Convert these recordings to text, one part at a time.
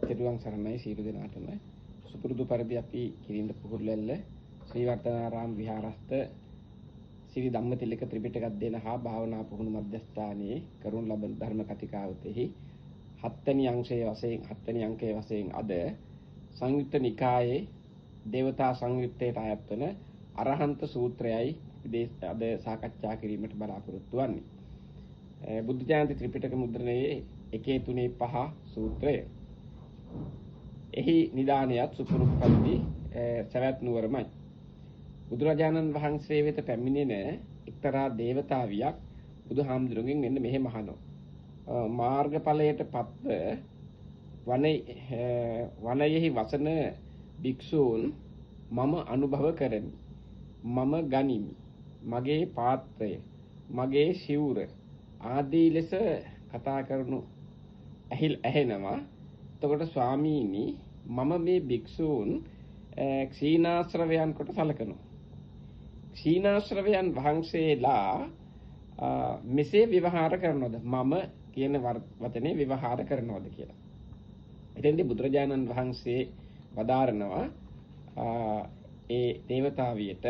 තෙරුවන් සරණයි සියලු දෙනාටම. සුපුරුදු පරිදි අපි කිරින්ද පුහුරුලැල්ල ශ්‍රී වර්ධනාරාම විහාරස්ථ ශ්‍රී ධම්මතිලක ත්‍රිපිටක අධ්‍යයන හා භාවනා පුහුණු මධ්‍යස්ථානයේ කරනු ලබන ධර්ම කතිකාවතෙහි හත්වෙනි අංශයේ වශයෙන් හත්වෙනි අංකයේ වශයෙන් අද සංයුත්ත නිකායේ දේවතා සංයුත්තයට අයත් වන අරහන්ත සූත්‍රයයි අද සාකච්ඡා කිරීමට බලාපොරොත්තු වන්නේ. බුද්ධ ජයන්ති ත්‍රිපිටක මුද්‍රණයේ 1 3 5 සූත්‍රය. එහි නිදානයත් සුපුරුදු පරිදි සවැත් නුවරමයි. බුදුරජාණන් වහන්සේ වෙත පැමිණෙන එක්තරා දේවතාවියක් බුදුහාමුදුරුවන්ගෙන් මෙන්න මෙහෙම අහනවා. මාර්ගඵලයට පත්ව වනයෙහි වසන භික්ෂූන් මම අනුභව කරමි. මම ගනිමි. මගේ පාත්‍රය, මගේ සිවුර ආදී ලෙස කතා කරනු ඇහෙනවා. එතකොට ස්වාමීනි, මම මේ භික්ෂූන් ක්ෂීණාශ්‍රවයන් කොට සලකනවා. ක්ෂීණාශ්‍රවයන් වහන්සේලා මෙසේ ව්‍යවහාර කරනවද? මම කියන වචනේ ව්‍යවහාර කරනවද කියලා. එතෙන්දී බුදුරජාණන් වහන්සේ වදාරනවා ඒ දේවතාවියට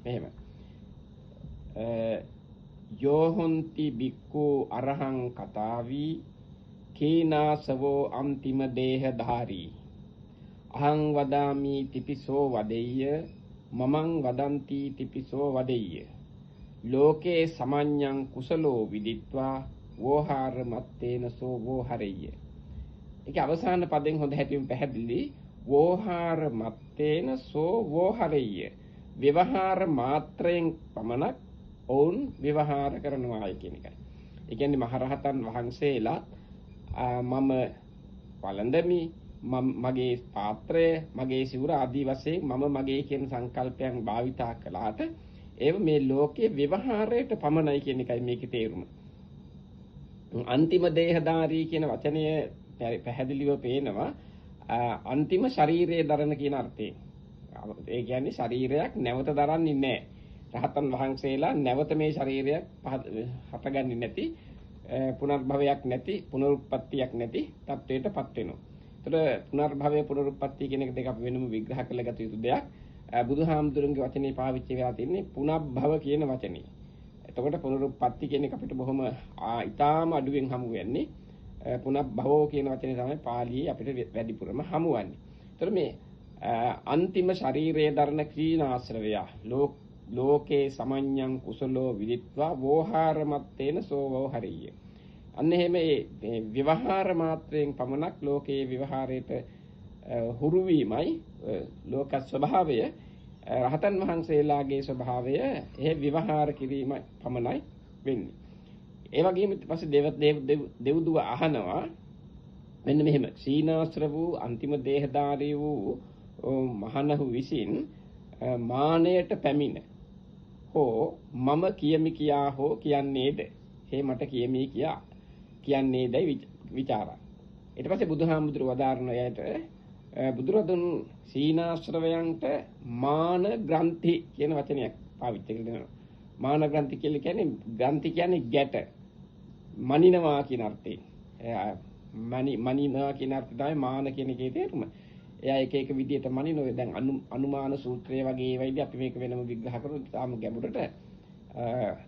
මෙහෙම. යෝ හොන්ති බික්ඛු අරහං කතාවි කීනාසවෝ අන්තිම දේහධාරී අහං වදාමි තිපිසෝ වදෙය්‍ය මමං වදන්ති තිපිසෝ වදෙය්‍ය ලෝකේ සමඤ්ඤං කුසලෝ විදිත්වා වෝහාර මත්තේන සෝ වෝහරෙය්‍ය. ඒක අවසාන පදෙන් හොඳ හැටින් පැහැදිලි. වෝහාර මත්තේන සෝ වෝහරෙය්‍ය, ව්‍යවහාර මාත්‍රයෙන් පමණක් ඔවුන් ව්‍යවහාර කරනවායි කියන එකයි. ඒ කියන්නේ මහරහතන් වහන්සේලා මම වළඳමි, මගේ පාත්‍රය, මගේ සිවුර ආදී වශයෙන් මම මගේ කියන සංකල්පයන් භාවිතා කළාට ඒව මේ ලෝකයේ ව්‍යවහාරයට පමණයි කියන එකයි මේකේ තේරුම. අන්තිම දේහධාරී කියන වචනය පැහැදිලිව පේනවා අන්තිම ශරීරයේ දරන කියන අර්ථයෙන්. ඒ කියන්නේ ශරීරයක් නැවත දරන්නේ නැහැ. රහතන් වහන්සේලා නැවත මේ ශරීරයක් හටගන්නේ නැති, පුනර්භවයක් නැති, පුනරුත්පත්තියක් නැති තත්වයටපත් වෙනවා. ඒතර පුනර්භවය පුනරුත්පත්තිය කියන එක දෙක අපි වෙනම විග්‍රහ කරගත යුතු දෙයක්. බුදුහාමුදුරන්ගේ වචනේ පාවිච්චි වෙලා තින්නේ පුනබ්භව කියන වචනේ. එතකොට පුනරුත්පත්ති කියන එක අපිට බොහොම ඉතාම අඩුවෙන් හමු වෙන්නේ. පුනබ්භවෝ කියන වචනේ තමයි පාලියේ අපිට වැඩිපුරම හමුවන්නේ. ඒතර මේ අන්තිම ශරීරයේ දරන ක්‍රීණාශ්‍රවයා ලෝකේ සමඤ්ඤං කුසලෝ විදිත්වා වෝහාර මත්තේන සෝ වෝහරිය. අන්න එහෙම මේ ව්‍යවහාර මාත්‍රයෙන් පමණක් ලෝකයේ ව්‍යවහාරයට හුරු වීමයි ලෝක ස්වභාවය. රහතන් වහන්සේලාගේ ස්වභාවය ඒ ව්‍යවහාර කිරීම පමණයි වෙන්නේ. ඒ වගේම ඊට පස්සේ දෙව්දුව අහනවා මෙන්න මෙහෙම. සීනාශ්‍ර වූ අන්තිම දේහධාරී වූ මහණහු විසින් මානයට පැමිණ හෝ මම කියමි කියා හෝ කියන්නේද? හේ මට කියමි කියා කියන්නේදයි විචාරා. ඊට පස්සේ බුදුහාමුදුරුවෝ වදාරන අයට බුදුරදුන් සීනාශ්‍රවයන්ට මාන ග්‍රන්ථි කියන වචනයක් පාවිච්චි කරනවා. මාන ග්‍රන්ථි කියලා කියන්නේ ග්‍රන්ථි කියන්නේ ගැට, මනිනවා කියන අර්ථයෙන්. මනිනවා කියන අර්ථය තමයි මාන කියන එකේ තේරුම. එයා එක එක විදියට මනින ඔය දැන් අනුමාන සූත්‍රය වගේ ඒවායිදී අපි මේක වෙනම විග්‍රහ කරමු තාම ගැඹුරට.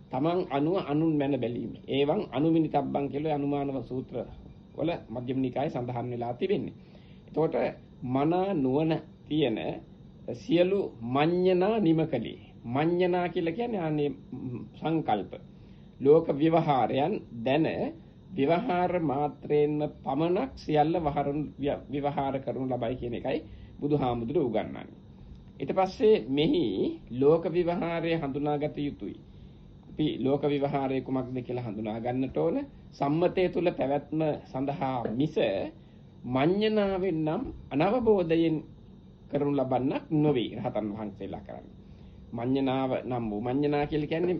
තමන් අනුව අනුන් මැන බැලීම. ඒවන් අනුමිනිතබ්බං කියලා අනුමාන සූත්‍ර වල මධ්‍යම නිකායේ සඳහන් වෙලා තිබෙන්නේ. එතකොට මනා නුවණ තියෙන සියලු මඤ්ඤණා නිමකලේ. මඤ්ඤණා කියලා කියන්නේ ආනේ සංකල්ප. ලෝක ව්‍යවහාරයන් දැන ව්‍යවහාර මාත්‍රයෙන්ම පමණක් සියල්ල ව්‍යවහාර කරනු ලබයි කියන එකයි බුදුහාමුදුරුවෝ උගන්වන්නේ. ඊට පස්සේ මෙහි ලෝක ව්‍යවහාරය හඳුනාගත යුතුයි. අපි ලෝක ව්‍යවහාරය කුමක්ද කියලා හඳුනා ගන්නට ඕන. සම්මතය තුල පැවැත්ම සඳහා මිස මඤ්ඤණාවෙන් නම් අනවබෝධයෙන් කරනු ලබන්නක් නොවේ රහතන් වහන්සේලා කරන්නේ. මඤ්ඤණාව නම් වූ මඤ්ඤණා කියලා කියන්නේ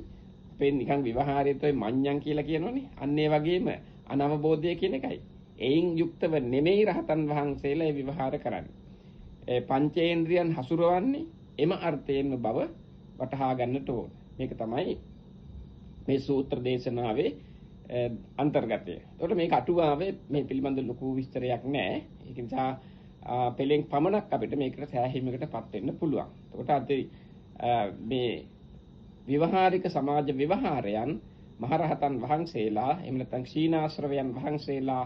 අපේ නිකන් විවහාරයේත් ඔය මඤ්ඤං කියලා කියනවනේ. අන්න ඒ වගේම අනවබෝධය කියන එකයි. එයින් යුක්තව නෙමෙයි රහතන් වහන්සේලා ඒ විවහාර කරන්නේ. ඒ පංචේන්ද්‍රියන් හසුරවන්නේ එම අර්ථයෙන්ම බව වටහා ගන්නට ඕන. මේක තමයි මේ සූත්‍ර දේශනාවේ අන්තර්ගතය. එතකොට මේක අටුවාවේ මේ පිළිබඳ ලොකු විස්තරයක් නෑ. ඒක නිසා පෙළෙන් පමණක් අපිට මේකට සෑහීමකටපත් වෙන්න පුළුවන්. එතකොට අද මේ විවහාරික සමාජ ව්‍යවහාරයන් මහරහතන් වහන්සේලා එහෙම නැත්නම් ක්ෂීණාශ්‍රවයන් වහන්සේලා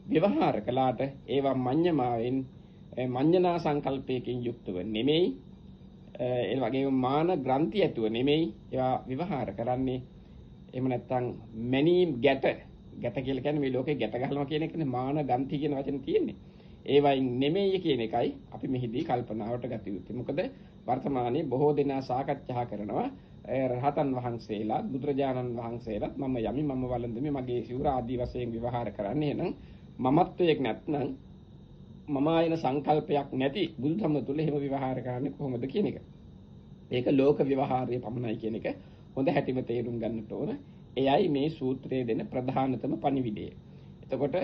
ව්‍යවහාර කළාට ඒවා මඤ්ඤමාවෙන් මඤ්ඤනා සංකල්පයකින් යුක්තව නෙමෙයි. ඒ වගේම මාන ග්‍රන්ථි ඇතුව නෙමෙයි ඒවා ව්‍යවහාර කරන්නේ. එහෙම නැත්නම් මැනීම් ගැට ගැට කියලා කියන්නේ මේ ලෝකේ ගැට ගහනවා කියන එකනේ මාන ගන්ති කියන වචනේ තියෙන්නේ. ඒවයින් නෙමෙයි කියන එකයි අපි මෙහිදී කල්පනාවට ගත යුත්තේ. මොකද වර්තමානයේ බොහෝ දෙනා සාකච්ඡා කරනවා රහතන් වහන්සේලා බුදුරජාණන් වහන්සේලාත් මම යමි මම වළඳමි මගේ සිවුර ආදී වශයෙන් ව්‍යවහාර කරන්නේ. එහෙනම් මමත්වයක් නැත්නම් මම ආයන සංකල්පයක් නැති බුදුදහම තුළ එහෙම ව්‍යවහාර කරන්නේ කොහොමද කියන එක. ඒක ලෝක ව්‍යවහාරය පමණයි කියන එක හොඳ හැටිම තේරුම් ගන්නට ඕන. එයයි මේ සූත්‍රයේ දෙන ප්‍රධානතම පණිවිඩය. එතකොට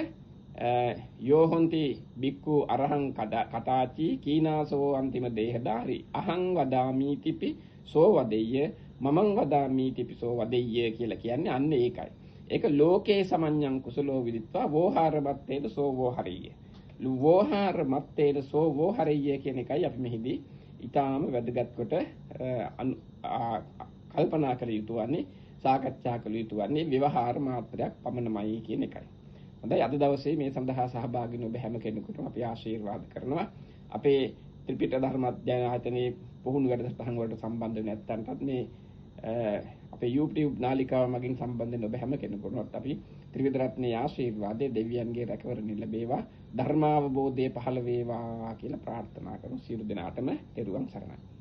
යෝ හොಂತಿ බික්ඛු අරහං කතාචි කීනාසෝ අන්තිම දේහදාරි අහං වදාමි තිපි සෝ වදෙය්‍ය මමං වදාමි තිපි සෝ වදෙය්‍ය කියලා කියන්නේ අන්න ඒකයි. ඒක ලෝකේ සමඤ්ඤං කුසලෝ විදිත්වා වෝහාර මත්තේන සෝ වෝහරිය. වෝහාර මත්තේන සෝ වෝහරිය කියන එකයි අපි මෙහිදී ඊටාම වැදගත් කොට කල්පනා කළ යුතු වන්නේ සාකච්ඡා කළ යුතු වන්නේ ව්‍යවහාර මාත්‍රයක් පමණමයි කියන එකයි. හොඳයි, අද දවසේ මේ සඳහා සහභාගී වුණ ඔබ හැම කෙනෙකුටම අපි ආශිර්වාද කරනවා. අපේ ත්‍රිපිටක ධර්ම අධ්‍යයන ආයතනයේ පුහුණු වැඩසටහන් වලට සම්බන්ධ වෙන නැත්තන්ටත් මේ අපේ YouTube නාලිකාව මගින් සම්බන්ධ වෙන ඔබ හැම කෙනෙකුටම අපි ත්‍රිවිධ රත්නයේ ආශිර්වාදය දෙවියන්ගේ රැකවරණය ලැබේවා, ධර්මාවබෝධය පහළ වේවා කියලා ප්‍රාර්ථනා කරමු. සියලු දෙනාටම තෙරුවන් සරණයි.